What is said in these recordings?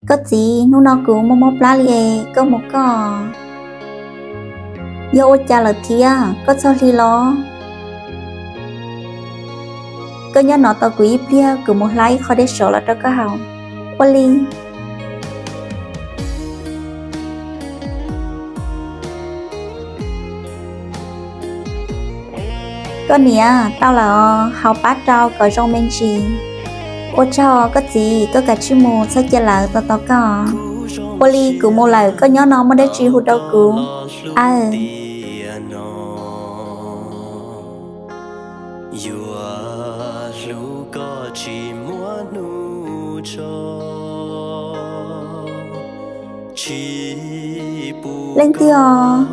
Koj txiv, hnub no kuv mob mob plab li es koj mus koj. Yog ua cas lawm thiab, koj txog hli los? Koj nyob no tos kuv ib pliag, kuv mus hla ib qho dej sov los rau koj haus. Ua li. Koj niam, tau lawm os, haus pab rau kom zoo me ntsis. Ua tsaug koj txiv, koj kav tsij mus, txhob cia lawv tos tos koj. Ua li kuv mus lawm, koj nyob no muaj dab tsi hu rau kuv. Aw. Leej twg os?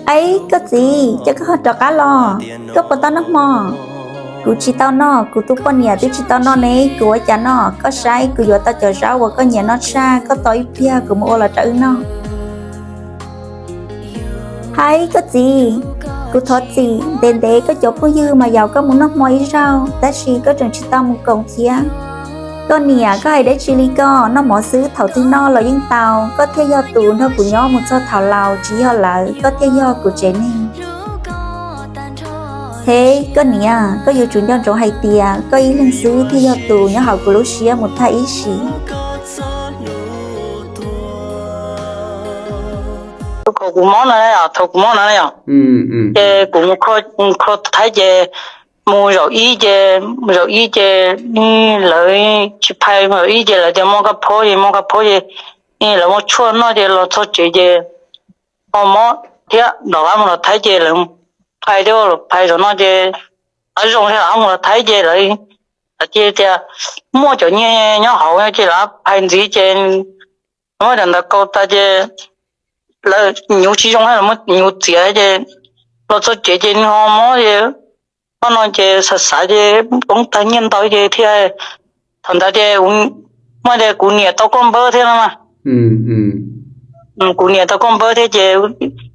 Aib, koj txiv, cas koj ho rov qab los? Koj puas tau noj hmo? Kuv tsis tau noj, kuv tus poj niam twb tsis tau noj ne, kuv ua cas noj? Koj saib, kuv yuav tau cov zaub uas koj nyiam noj tshaj, koj tos ib pliag kuv mus ua los rau wb noj. Haib koj txiv, kuv thov txim, ntev ntev koj cov phooj ywg mas yaum koj mus noj hmo ib zaug, tab sis koj tseem tsis tau mus koom thiab. Koj niam, koj hais dab tsi li koj? Noj mov xwb thaum twg noj los yeej tau, koj thiaj yog tus nrog kuv nyob mus txog thaum laus, tsis yog lawv, koj thiaj yog kuv tsev neeg. He, koj niam, koj yuav tsum nco ntsoov hais tias koj ib leeg xwb thiaj yog tus nyob hauv kuv lub siab mus tag ib sim. Thaum kuv mob no, thaum kuv mob no yom, ces kuv mus kho thaib ces mus zaum ib ces, zaum ib ces lawv tsis phais, zaum ib ces lawv tias muaj kab phaub ces, muaj kab phaub ces lawv muab tshuaj noj ces los txog tsev ces ho mob thiab, rov qab mus los thaib ces lawv phais thiab, phais zaum no ces qab zoo thiab, mus los thaib ces lawv, lawv cia tias muaj cov nyiaj nyob hauv ces lawv phais ntxiv ces muab cov ntawd kaus tas ces lawv nyuv tsis zoo, lawv muab nyuv txiav ces los txog tsev ces nws ho mob ces, qhov no ces xav xav ces poob tag nyiaj ntau ces thiaj, thaum ntawd ces muaj tias kuv niam tau koj npawb thiab no mas. Kuv niam tau koj npawb thiab ces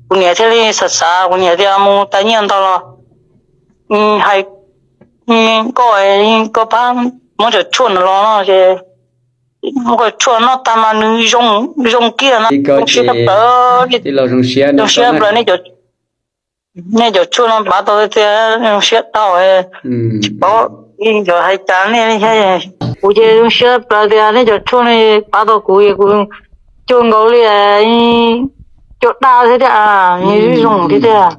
kuv niam thiaj li xav xav, kuv niam tias mus tag nyiaj ntau los hais koj, koj pab muab cov tshuaj no los no ces muab cov tshuaj noj tag mas nws zoo, zoo kiag no, zoo siab tshaj plaws, zoo siab tshaj plaws. Nej cov tshuaj no pab tau tiag, zoo siab tau, tsis paub cov hais cas nej thiab. Kuv ces zoo siab tshaj plaws tias nej cov tshuaj no pab tau kuv, kuv cuag nkaus li cuag dab thiab tiag, zoo thiab tiag.